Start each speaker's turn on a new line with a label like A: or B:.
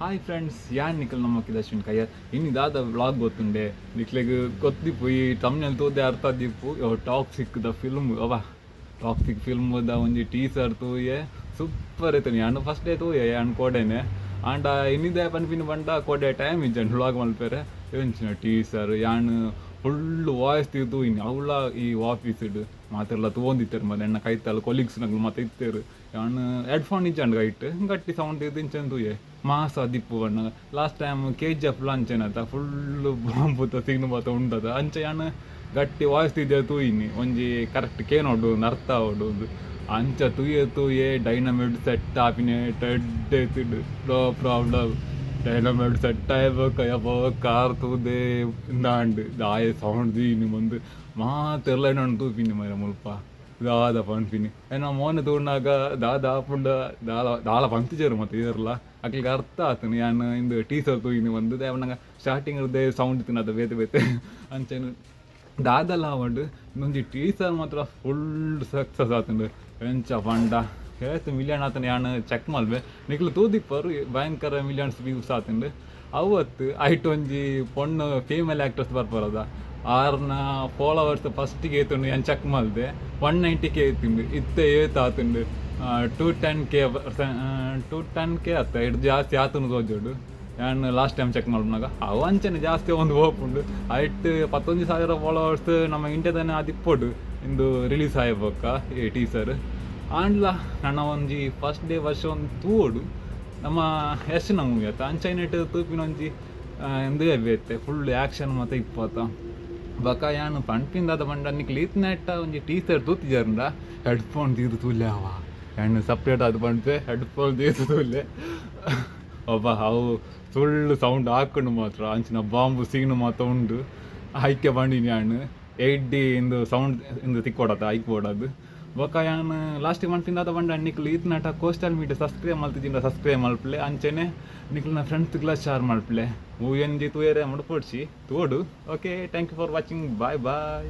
A: Hi friends, ಯಾನ್ ನಿಕಲ್ ನಮ್ಮಕ್ಕಿದ ಅಶ್ವಿನ್ ಕಯ್ಯರ್. ಇನ್ನು ದಾದ ವ್ಲಾಗ್ ಗೊತ್ತುಂಡೆ ನಿಕ್ಲೆಗ್ ಗೊತ್ತಿಪ್ಪು, ಈ ತಮ್ನೆಲ್ ತೂದೆ ಅರ್ಥ ದಿಪ್ಪು. ಟಾಕ್ಸಿಕ್ the film ಅವ ಟಾಕ್ಸಿಕ್ ಫಿಲ್ಮ್ ದ ಒಂಜಿ ಟೀಸರ್ ತೂಯೆ, ಸೂಪರ್ ಇತ್ತು. ಯಾನ್ ಫಸ್ಟ್ ಡೇ ತೂಯೆ ಯಾನ್ ಕೋಡೆನೆ. ಆಂಡ ಇನ್ನಿದೆ ಪನ್ಪಿನ ಪಂಡ ಕೋಡೆ ಟೈಮ್ ಇಜ್ಜಂಡ್ ವ್ಲಾಗ್ ಮಲ್ಪೆರೆ. ಎಂಚಿನ ಟೀಸರ್! ಯಾನ್ ಫುಲ್ ವಾಯ್ಸ್ ತೂಯಿನಿ. ಅವ್ಲ ಈ ಆಫೀಸ್ಡ್ ಮಾತೆರ್ಲ ತೂವೊಂದಿತ್ತೆರ್ ಮರೆ. ಎನ್ನ ಕೈತಲ್ ಕೊಲೀಗ್ಸ್ ನಕುಲು ಮಾತ ಇತ್ತೆರ್. ಯಾನ್ ಹೆಡ್ಫೋನ್ ಇಜ್ಜಂಡ್ ಕೈಟ್, ಗಟ್ಟಿ ಸೌಂಡ್ ದೀದ್ ಇಂಚನೆ ತೂಯೆ. ಮಾಸ ದಿಪ್ಪು ಪನ್ನಗ ಲಾಸ್ಟ್ ಟೈಮ್ ಕೆಜಿಎಫ್ ಅಂಚೆನತ ಫುಲ್ ಬಾಂಬುದ ಸೀನ್ ಮಾತ ಉಂಡದ. ಅಂಚ ಯಾನ್ ಗಟ್ಟಿ ವಾಯ್ಸ್ ದೀದ್ ತೂಯಿನಿ, ಒಂಜಿ ಕರೆಕ್ಟ್ ಕೇನೊಡು, ಅರ್ಥ ಆವೊಡು. ಅಂಚ ತೂಯೆ ತೂಯೆ ಡೈನಮೈಟ್ ಸೆಟ್ ಆಪಿನ ಎಡ್ಡೆ ಇತ್ತುಂಡು. No problem. ಡೈನಮೈಟ್ ಸೆಟ್ ಆಯ್ಬೊಕ್ಕ ಯಬ್ಬೋ ಕಾರ್ ತೂದೆ ಇಂದಾಂಡ್. ದಾಯೆ ಸೌಂಡ್ ದೀನಿ ಮಂದು ಮಾತೆರ್ಲ ಎನ್ನನ್ ತೂಪಿನಿ ಮರೆ. ಮುಲ್ಪ ದಾದ ಪನ್ಪಿನಿ, ಎನ್ನ ಮೋನೆ ತೂನಾಗ ದಾದ ಆಪುಂಡ ದಾಲ ದಾಲ ಪಂತಿಜೆರ್ ಮತ್ತೆ ಏರ್ಲ. ಅಕ್ಲೆಗ್ ಅರ್ಥ ಆತುಂಡು ಯಾನ್ ಇಂದು ಟೀಸರ್ ತೂಯಿನಿ ಬಂದು. ದಾಯೆ ಪನ್ನಗ ಸ್ಟಾರ್ಟಿಂಗ್ ಸೌಂಡ್ ಇತ್ತಿನ ಬೇತೆ ಬೇತೆ. ಅಂಚನೆ ದಾದಲ ಆವಡ್, ಇಂದೊಂಜಿ ಟೀಸರ್ ಮಾತ್ರ ಫುಲ್ ಸಕ್ಸಸ್ ಆತುಂಡು. ಎಂಚ ಪಂಡ ಏತ್ ಮಿಲಿಯನ್ ಆತುಂಡು ಯಾನ್ ಚೆಕ್ ಮಲ್ಪೆ. ನಿಕ್ಲು ತೂದಿಪ್ಪರು, ಭಯಂಕರ ಮಿಲಿಯನ್ಸ್ ವ್ಯೂಸ್ ಆತುಂಡು. ಅವತ್ತು ಐಟ್ ಒಂಜಿ ಪೊಣ್ಣು ಫೀಮೇಲ್ ಆಕ್ಟ್ರೆಸ್ ಬರ್ಪರದ, ಆರ್ನ ಫಾಲೋವರ್ಸ್ ಫಸ್ಟಿಗೆ ಏತುಂಡು ಯಾನ್ ಚೆಕ್ ಮಲ್ದೆ, 190K ಇತ್ತುಂಡು. ಇತ್ತೆ ಏತ್ ಆತುಂಡು? 210K, 210K ಅತ್ತ ಇಡ್ದು ಜಾಸ್ತಿ ಆತುಂಡು ತೋಜೋಡು. ಯಾನ್ ಲಾಸ್ಟ್ ಟೈಮ್ ಚೆಕ್ ಮಲ್ಪುನಗ ಅವು ಅಂಚನೆ ಜಾಸ್ತಿ ಒಂದು ಹೋಪುಂಡು. ಐಟ್ 19,000 ಫಾಲೋವರ್ಸ್ ನಮ್ಮ ಇಂಡಿಯಾದನೆ ಅದಿಪ್ಪೊಡು ಇಂದು ರಿಲೀಸ್ ಆಯಬೊಕ್ಕ ಈ ಟೀಸರ್. ಆಂಡ್ಲ ನನ್ನ ಒಂಜಿ ಫಸ್ಟ್ ಡೇ ವರ್ಷ ಒಂದು ತೂವೊಡು. ನಮ್ಮ ಯಶ್ನ ಮೂವಿ ಅತ್ತ, ಅಂಚೈನೆಟ್ ತೂಪಿನ ಒಂಜಿ ಇಂದುವೆ ಬೇತೆ, ಫುಲ್ ಆ್ಯಕ್ಷನ್ ಮಾತ ಇಪ್ಪತ್ತ. ಬೊಕ ಯಾನ್ ಪನ್ಪಿಂದಾದ ಪಂಡ, ನಿಕ್ಲ್ ಈತ್ನೇಟ ಒಂಜಿ ಟೀಸರ್ ತೂತಿಜರ್ಂಡ ಹೆಡ್ಫೋನ್ ದೀದ್ ತೂಲೆ. ಅವ ಯಾನ್ ಸಪ್ರೇಟ್ ಆದ್ ಪನ್ಪೆ, ಹೆಡ್ಫೋನ್ ದೀದ್ ತೂಲೆ. ಒಬ್ಬ ಅವು ಫುಲ್ ಸೌಂಡ್ ಹಾಕೊಂಡು ಮಾತ್ರ ಅಂಚಿನ ಬಾಂಬು ಸೀನ್ ಮಾತ ಉಂಡು. ಐಕೆ ಪಂಡಿನಿ ಯಾನ್ 8D ಇಂದು ಸೌಂಡ್ ಇಂದು ತಿಕ್ಕೊಡತ್ತ ಐಕ್ ಬೋಡಾದ್. ಬೊಕ ಯಾನ್ ಲಾಸ್ಟ್ ಪನ್ಪಿಂದಾದ ಪಂಡ, ನಿಕ್ಲ್ ಈತ್ನೇಟ ಕೋಸ್ಟಲ್ ಮೀಡಿಯಾ ಸಬ್ಸ್ಕ್ರೈಬ್ ಮಲ್ತಿಜಿಂಡ ಸಬ್ಸ್ಕ್ರೈಬ್ ಮಲ್ಪುಲೆ. ಅಂಚನೆ ನಿಕ್ಲ್ನ ಫ್ರೆಂಡ್ಸ್ಗ್ಲ ಶೇರ್ ಮಲ್ಪುಲೆ. ಮೂವಿ ಒಂಜಿ ತೂಯೆರೆ ಮುಡ್ಪೊಡ್ಚಿ, ತೂವೊಡು. Okay, thank you for watching. Bye bye.